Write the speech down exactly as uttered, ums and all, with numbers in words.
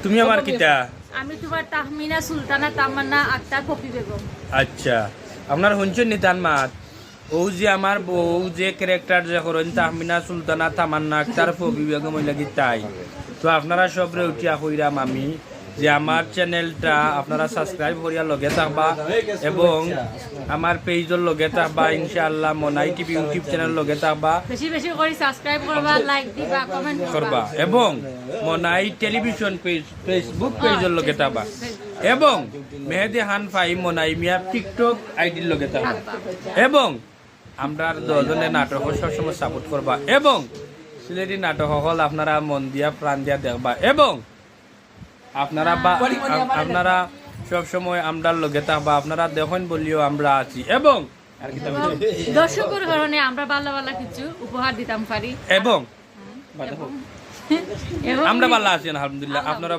তুমি আমার কিতা? আমি তোমার তাহমিনা সুলতানা তামান্না আক্তার পপি বেগম। আচ্ছা, আপনারা হুনছইন নি তান মাত? ও যে আমার বউ যে ক্যারেক্টার যে করইন, তাহমিনা সুলতানা তামান্না আক্তার পপি বেগম অইলা গি তাই। তো আপনারা সবরে উঠিয়া কইরাম আমি যে আমার চ্যানেলটা আপনারা সাবস্ক্রাইব করিয়া লগে থাকবা এবং আমার পেজর লগে থাকবা, ইনশাআল্লাহ মনাই টিভি ইউটিউব চ্যানেল লগে থাকবা। বেশি বেশি করে সাবস্ক্রাইব করবা, লাইক দিবা, কমেন্ট করবা। করবা এবং মনাই টেলিভিশন পেজ, ফেসবুক পেজর লগে থাকবা এবং মেহেদি হান ফাহিম মনাই মিয়া টিকটক আইডির লগে থাকবা এবং আমরার দুইজনে নাটক সবসময় সাপোর্ট করবা এবং সিলেটি নাটক হকল আপনারা মন দিয়া প্রাণ দিয়া দেখবা এবং আপনারা বা আপ- আপনারা সবসময় আমরার লগে থাকবা। আপনারা দেখইন বলিও আমরা আছি এবং আর কিতা এবং দর্শকর কারণে আমরা ভালা ভালা কিছু উপহার দিতাম পারি। এবং এবং আমরা ভালা আছি আলহামদুলিল্লাহ, আপনারা